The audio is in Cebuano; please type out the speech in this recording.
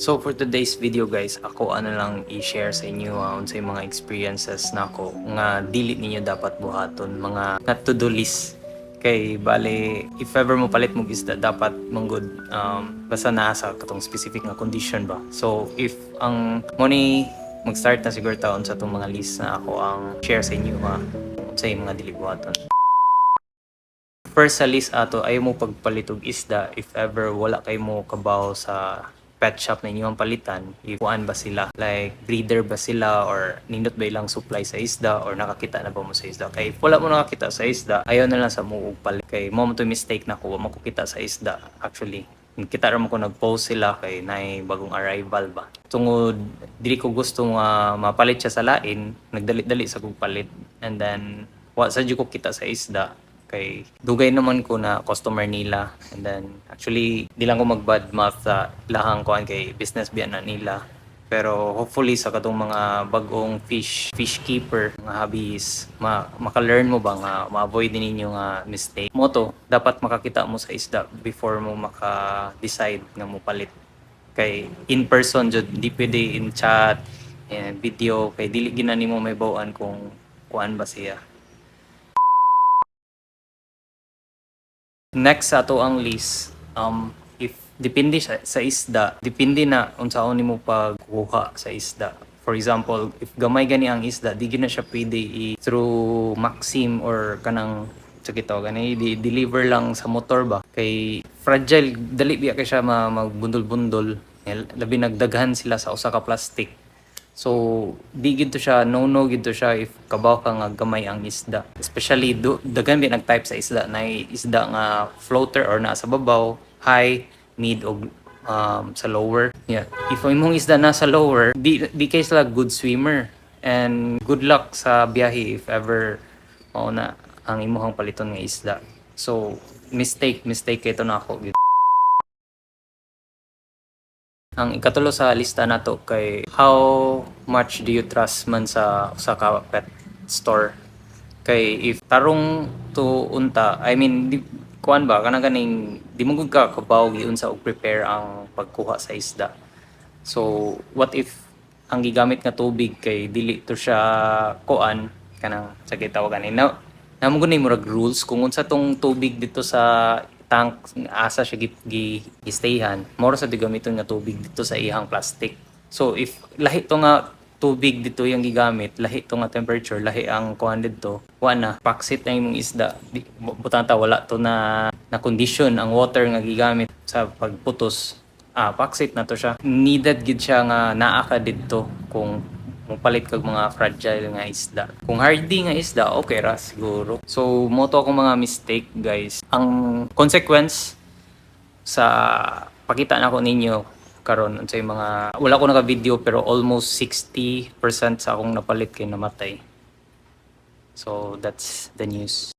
So for today's video, guys, ako ano lang i-share sa inyo unsay mga experiences nako nga dili ninyo dapat buhaton, mga not to do list. Kay bale, if ever mo palit mo isda, dapat manggod basta naa sa katong specific nga condition ba. So if ang money mag-start na siguro taon sa itong mga list na ako ang share sa inyo ha, unsay mga dili buhaton. First sa list ato, ayaw mo pagpalit og isda if ever wala kay mo kabaw sa pet shop na inyong palitan, if kuan ba sila, like breeder ba sila or nindot ba ilang supply sa isda or nakakita na ba mo sa isda. Kay if wala mo nakakita sa isda, ayaw na lang sa mo og palit, kay mo to mistake na ko, wa mo ko kita sa isda. Actually, kita ra mo ko nag-post sila kay nay bagong arrival ba. Tungod dili ko gusto nga mapalit siya sa lain, nagdali-dali sa kog palit and then wa sa jud ko kita sa isda kay dugay naman ko na customer nila. And then actually, di lang ko mag bad mouth sa lahang kuan kay business biya na nila, pero hopefully sa katong mga bagong fish keeper, mga hobbies, maka-learn mo ba nga ma-avoid din ninyo nga mistake mo to. Dapat makakita mo sa isda before mo maka-decide nga mo palit, kay in person jud, di pwede in chat and video, kay dili gina nimo may bawaan kung kuan ba siya. Next sa ato ang list, if depende sa isda, depende na unsaon nimo pagkuha sa isda. For example, if gamay gani ang isda, di gyud na siya pwede i through Maxim or kanang sa kito gani di deliver lang sa motor ba, kay fragile, dali biya kay siya magbundol-bundol, labi nagdaghan sila sa usa ka plastic. So, di gid to siya, no gid to siya if kabaw ka nga gamay ang isda. Especially, daghan bi nag-type sa isda, na isda nga floater or nasa babaw, high, mid, og sa lower. Yeah. If imong isda nasa lower, di kay sila good swimmer. And good luck sa biyahe if ever mao na ang imuhang paliton nga isda. So, mistake kay to na ako. Ang ikatulo sa lista nato kay how much do you trust man sa usa ka pet store? Kay if tarong to unta, I mean, di, kuan ba kanang ganing di mo gud ka kabaw giunsa og prepare ang pagkuha sa isda. So what if ang gigamit nga tubig kay dili to siya kuan kanang sa gitawag gani na namo gud ni murag rules kung unsa tong tubig dito sa tank asa siya gi stayhan, moro sa di gamiton nga tubig dito sa iyang plastic. So if lahi to nga tubig dito yung gigamit, lahi to nga temperature, lahi ang kuan dito, wa na paksit na imong isda. Di, butang ta wala to na condition ang water nga gigamit sa pagputos, paksit na to siya. Needed gid siya nga naa ka didto kung mupalit kag mga fragile nga isda. Kung hardy nga isda, okay ra siguro. So, mo to akong mga mistake, guys. Ang consequence sa pakita na ko ninyo karon unsay mga wala ko naka-video, pero almost 60% sa akong napalit kay namatay. So, that's the news.